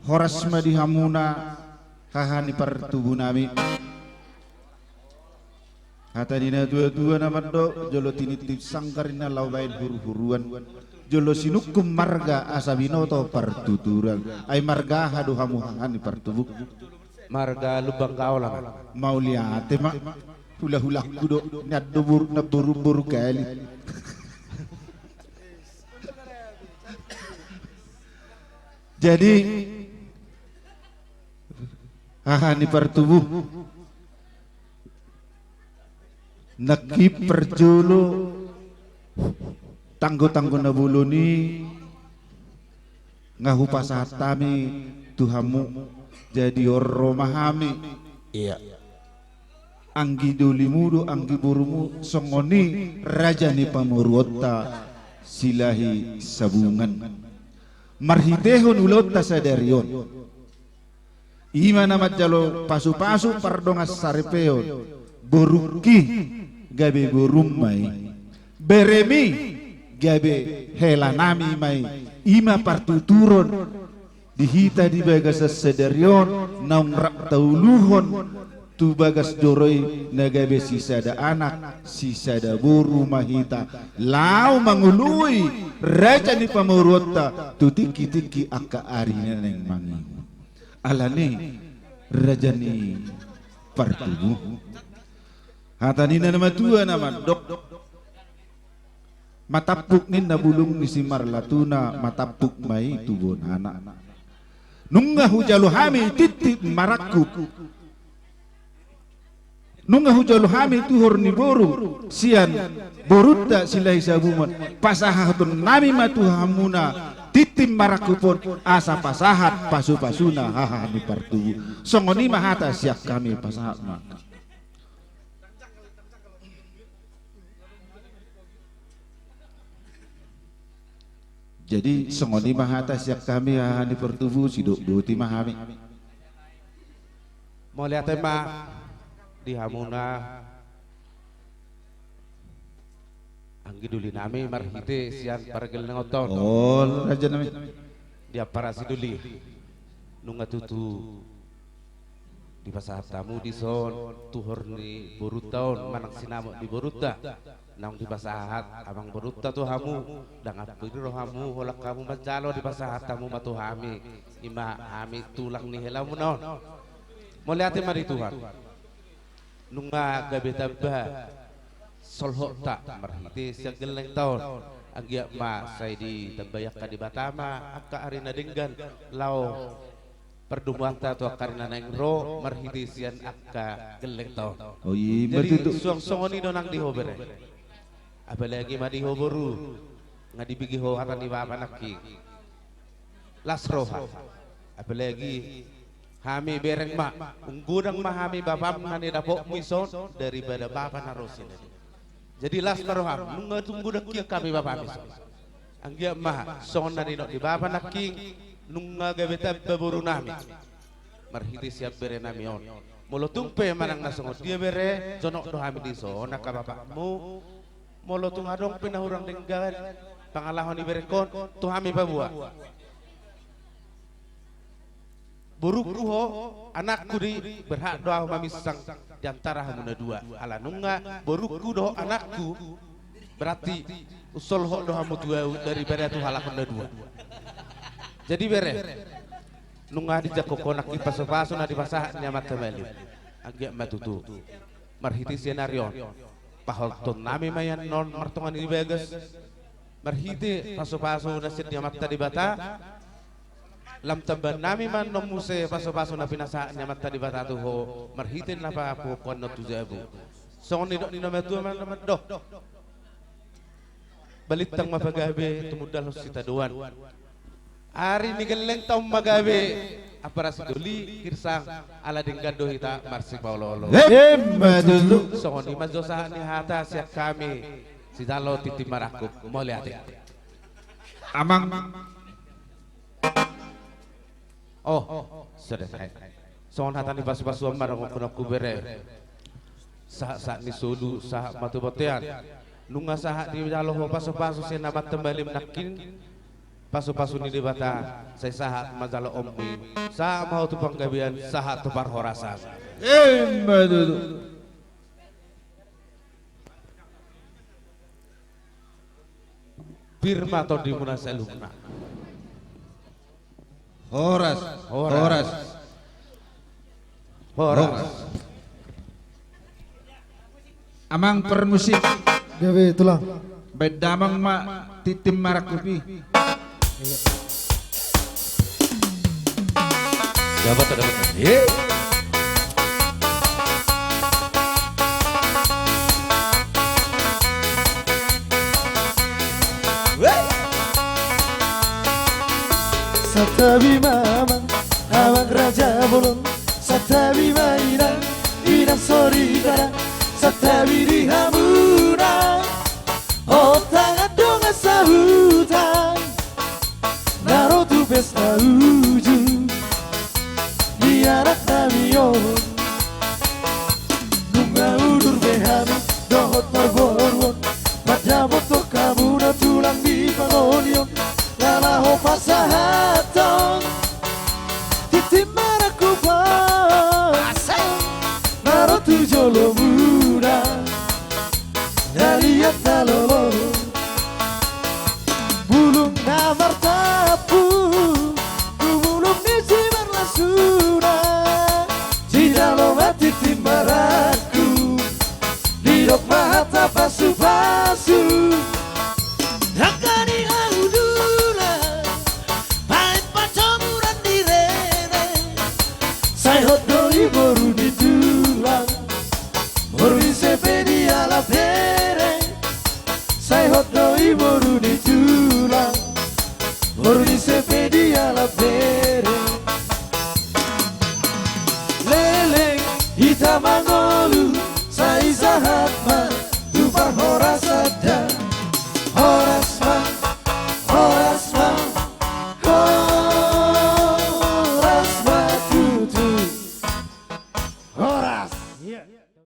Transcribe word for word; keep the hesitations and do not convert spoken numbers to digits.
Horas ma di hamuna haha ni partubu nami. Hata ni na tua-tua na mandok, jolo tinitip sanggar inna laho baen huru-huruan. Jolo sinungkun marga asa binoto partuturan. Ai marga aha do hamu haha ni partubu? Marga Lumban Gaolang. Mauliate ma. Hula-hulangku do, nian do boru, na boru-boru kali. Jadi, haha ni partubu, nangkin parjolo tanggo-tanggo na bolon i nga hupasahat hami tu hamu, jadi on ro ma hami. Iya. Anggi dolimu do, anggi borumu, songon i raja ni pamoruonta Silahi Sabungan. Marhitehon ulaonta sadari on, i ma na manjalo pasu-pasu pardongansaripeon, borungki gabe borum ma i. Beremi gabe helanami ma i. I ma partuturon di hita di bagasan sadari on, naung rap tauluhon tu bagas joro i na gabe sisada anak, sisada boru ma hita, laho mangoloi raja ni pamoruonta tu tingki-tingki angka ari na naeng mangihut. Alani raja ni partubu. Hata ni na matua na mandok, matampuk ninna bulung ni si Marlatuna, matampuk ma i tu bonana. Nunga hujalo hami titip marangkup. Nunga hujalo hami tuhor ni boru sian borunta Silahi Sabungan. Pasahaton nami ma tu hamuna titip marangkup on, asa pasahat pasu-pasuna haha ni partubu. Songon i ma hata sian hami, pasahat ma. Jadi songon i ma hata sian hami haha ni partubu, sidok boti ma hami. Mauliate ma di hamuna anggi doli nami marhite sian pargellengonta on. Olo raja nami. Di ampara sidoli nunga tutu dipasahat hamu dison tuhor ni borunta on manang sinamot ni borunta. Naung dipasahat amang borunta tu hamu, ndang ampir do hamu holan hamu manjalo, dipasahat hamu ma tu hami, i ma hami tulang ni helamuna on. Mauliate ma di Tuhan. Nunga gabe tamba solhotta marhite sian gellengta on. Anggiat ma sai ditambai angka Debata ma angka ari na denggan laho pardomuanta tu angka ari na naeng ro marhite sian angka gellengta on. Oh, i ma tutu. Jadi suang songon i do nang di ho bere. Apalagi ma di ho boru, nga dibege ho hata ni bapa nangkin. Las roha. Apalagi hami bereng ma, ung godang ma hami bapam na nidapotmu ison daripada bapa na ro sian i. Jadi las ma roham, nunga tung godang hian hami bapam ison. Anggiat ma songon na nidok ni bapa nangkin, nunga gabe tamba boru nami marhite sian bere nami on. Molo tung pe manang na songon dia bere, jonok do hami dison angka bapakmu. Molo tung adong pe na hurang denggan pangalaho ni berengkon, tu hami paboa. Borungku ho, anakku do i, berhak do ahu maminsang di antara hamu na dua. Ala nunga borungku dohot anakku, berarti unsolhot do hamu tu ahu daripada tu halak on na dua. Jadi bere, nunga dijangkon ho nangkin pasupasu na dipasahat ni amanta malim. Anggiat ma tutu marhite sian ari on, paholhon nami ma i annon martonga ni bagas marhite pasupasu na sian ni amanta Debata. Lam tambaan nami ma annon muse pasupasu na pinasahat ni amanta Debata tu ho marhite na papungu ho annon tu jabu. Songon nidok ni na matua ma na mandok, balintang ma pagabe tumundalhon sitadoan. Ari ni gellengta on ma gabe ampara sidoli, girsang, ala denggan do hita marsipaolo-olo. Emma tutu. Songon i ma jo sahat ni hata sian hami sijalo titip marangkup. Mauliate. Amang. Oh, sudah tahe. Songon hata ni pasu-pasuan ma dohononku bere. Sahat-sahat ni solu, sahat ma tu bontean. Nunga sahat dijalo ho pasu-pasu sian amanta malim nangkin. Pasu-pasu ni Debata, sai sahat ma jaloonmu i, sahat ma ho tu panggabean, sahat tu parhorasan. Ima tutu. Pir ma tondimuna saluhutna. Horas, horas, horas. Horas. Horas. Amang parmusik. Gabe, Tulang. Baen damang ma tintin marangkup i. Iya. Dapat, dapat. Ye. Weh. Santabi ma amang, amang raja bolon. Santabi ma inang, inang soripada. Santabi di hamuna, hot tangan dongan sahuta, na ro tu pesta uju ni anak nami on. Nunga udur be hami dohot parboruon, mandapothon hamuna tulang di pangoli on, na laho pasahathon tintin marangkup on. Asik. Na ro tu jolomuna, na liat na lolo, bulung na martampu tu bulung ni simarlasuna. Dijalo ma tintin marangkup, didok ma hata pasu-pasu. Angka ni hau Tulang, baen pansoburan di rere. Sai hot do i boru ni tulang, boru ni ise pe dialap bere. Sai hot do i boru ni tulang, boru ni ise pe dialap bere. Leleng hita mangolu, sai sahat